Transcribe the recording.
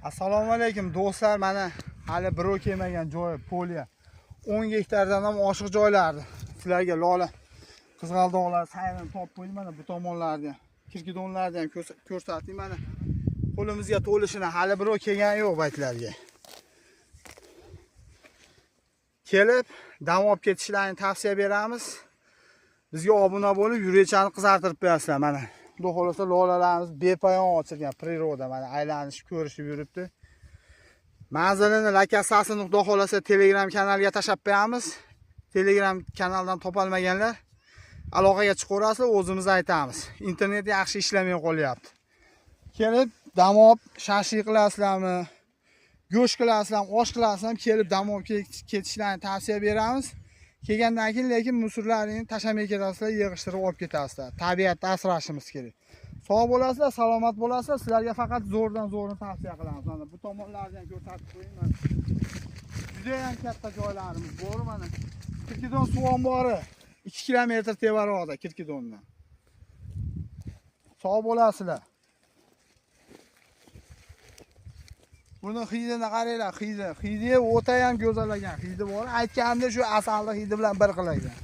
Assalomu alaykum do'stlar, mana hali birov kelmagan joy polya. 10 gektardan ham oshiq joylardi. Sizlarga lola qizg'aldoqlar sayrini topib qo'ydim, mana bu tomonlarni ham, kirkidonlarni ham ko'rsatdim mana. Qo'limizga to'lishini hali birov kelgani yo'q baytlarga. Kelib dam olib ketishlarini tavsiya beramiz. Bizga obuna bo'lib, yurakchani qizartirib qo'yasizlar mana. Xudo xolasa lolalarimiz bepoyon ochilgan priroda mana aylanishib ko'rishib yuribdi. Manzilini, lokatsiyasini xudo xolasa Telegram kanaliga tashlab qo'yamiz. Telegram kanaldan topolmaganlar aloqaga chiqaverasizlar, o'zimiz aytamiz. Internet yaxshi ishlamay qolyapti. Kelib dam olib shashlik qilasizlarmi, go'sht qilasizlarmi, osh qilasizlarmi, kelib dam olib ketishlarini tavsiya beramiz. Kelgandan keyin lekin musurlaringni tashlamay ketasizlar, yig'ishtirib olib ketasizlar. Tabiatni asrashimiz kerak. Sog' bo'lasizlar, salomat bo'lasizlar. Sizlarga faqat zo'rdan zo'rini tavsiya qilamiz. Mana bu tomonlarni ham ko'rsatib qo'ying mana. Juda ham katta joylarimiz bor mana. Kirkidon suv ombori 2 kilometr tevaroqda Kirkidondan. Sog' bo'lasizlar. Buni hidini qaranglar, hidi. Hidi o'ta ham go'zal ekan. Hidi bor. Aytganimda shu asalni hidi bilan bir xil ekan.